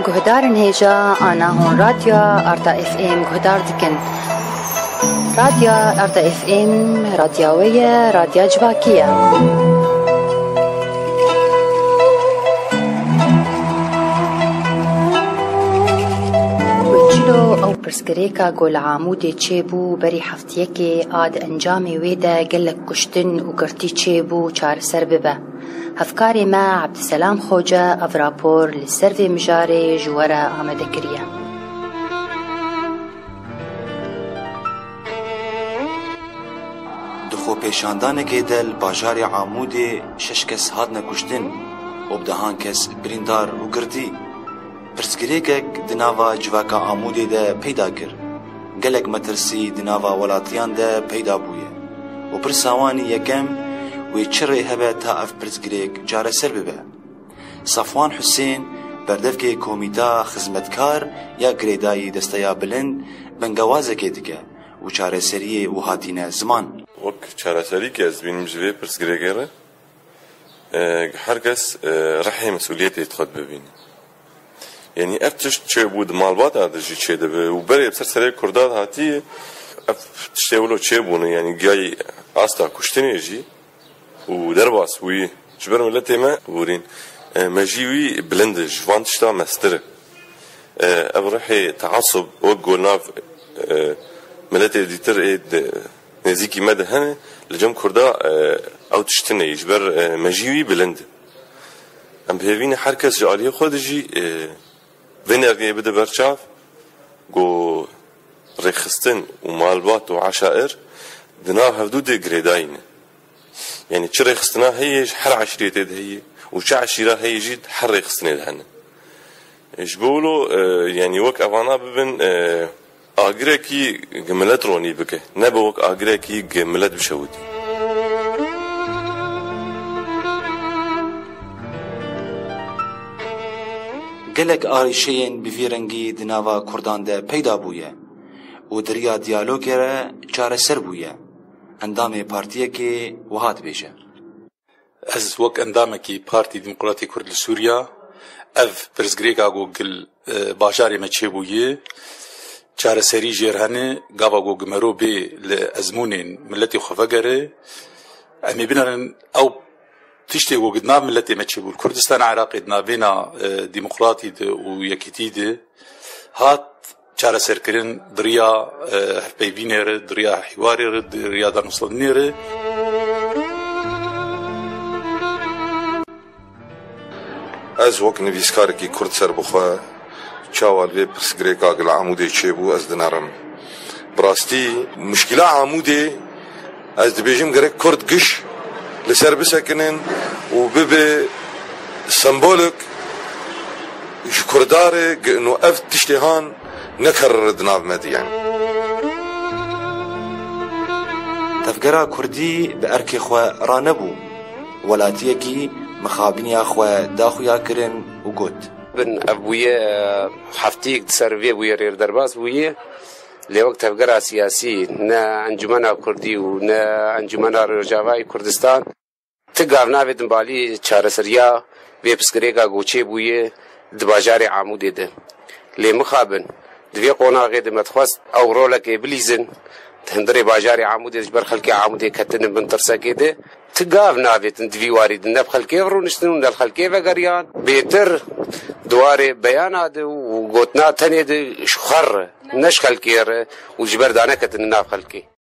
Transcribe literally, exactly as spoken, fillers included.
Guhdarên hêja ana hûn Radya Arda F M guhdar dikin. Radya Arda F M, radya we ye, radya civakî ye. Wê çilo ew pirsgirêka ku li Amûdê çêbû berî heftiyekê a di encamê wê de gelek kuştin û girtî çêbû çareser bibe. Hevkarê me Ebdiselam Xoce ev rapor li ser vê mijarê ji we re amade kiriye. Di xwepêşandanekê de li bajarê Amûdê şeş kes hatine kuştin û bi dehan kes birîndar û girtî. Pirsgirêkek di nava civaka Amûdê de peyda kir. Gelek metirsî di nava welatiyan de peyda bûye û pirsa wan î yekem, wê çi rê hebe ta ev pirsgirêk çareser bibe? Safwan Husên, berdevkê Komîta Xizmetkar ya Girêdayî Desteya Bilind, bengewazekê dike û çareseriyê û hatîne ziman. Wek çareserî ke ez dibînim ji vê pirsgirêkê re, e, her kes, e, rihê mesûliyetê dixwe bibîne. Yanî ev tişt çêbû di malbata de jî çêdibe û berê bi ser serê Kurda de hatiye, ev tiştê wilo çêbûne, yanî giyayî asta kuştinê jî û derbas wî ji ber miletê me hûrîn, e, mejî wî bilind e, ji van tişta mestir e. E, ev rihê teasub wek ku li nav, e, miletê dîtir ê di nêzîkî me de hene, li cem Kurda, e, ew tişt tune, ji ber, e, mejî wî bilind e. Em bi hêvî ne her kes ji aliyê xwe de jî, e, vê nergeyê bide ber çav, ku rêxistin û malbat û eşair di nav hevdû de girêdayî ne. Yanî çi rêxistina heye ji her eşîretê de heye û çi eşîra heye jî di her rêxistinê de hene. Ji bo wilo, e, yanî wek evana bibin, e, agirekî gi milet ronî bike, nebe wek agirekî gi milet bişewitî. Gelek arîşeyên bi vî rengî di nava Kurdan de peyda bûye û di riya diyalogê re çareser bûye. Endamê partiyekê wiha dibêje. Ez wek endamekî Partî Demokratî Kurd li Sûriya, ev pirsgirêka ku gil, e, bajarê me çêbûye, çareserî jêr hene, gava ku gimero bê li ezmûnên miletê xwe vegere, em ê binerin ew tiştê ku di nav miletê me çêbû, li Kurdistana Iraqê di navêna, e, demokratî de û yekîtî de, hat çareserkirin di riya, e, hevpeyvînê re, di riya hîwarê re, di riya danûstandinê re. Ez wek nivîskarekî Kurd serbixwe çawa li vê pirsgirêka li Amûdê çêbû, ez dinerim. Bi rastî, muşkila Amûdê, ez dibêjim, gerek Kurd giş li ser bisekinin û bibe sembolek ji Kurda re, û ev tiştê han nekerire di nav me de, yanî. Tevgera Kurdî bi erkê xwe ranebû. Welatiyekî mixabiniya xwe da xuya kirin û got. Bin ev bûye, e, heftiyek di ser vê bûye rê derbas bûye. Lê wek tevgera siyasî, ne Encûmena Kurdî û ne Encûmena Rojavayê Kurdistan, ti gav navêtin balî çareseriya vê pirsgirêka ku çêbûye di bajarê Amûdê de. Lê mixabin, di vê qonaxê de me dixwest ew rolekê bilîzin, di hundirê bajarê Amûdê ji ber xelkê Amûdê ketinin bin tirsekê de. Ti gav navêtin di vî warî de ne bi xelkê ve rûniştin û ne li xelkê vegeriyan. Bêtir di warê beyana de û gotina tenê de ji xwe re, ne ji xelkê re û ji ber daneketinin nav xelkê.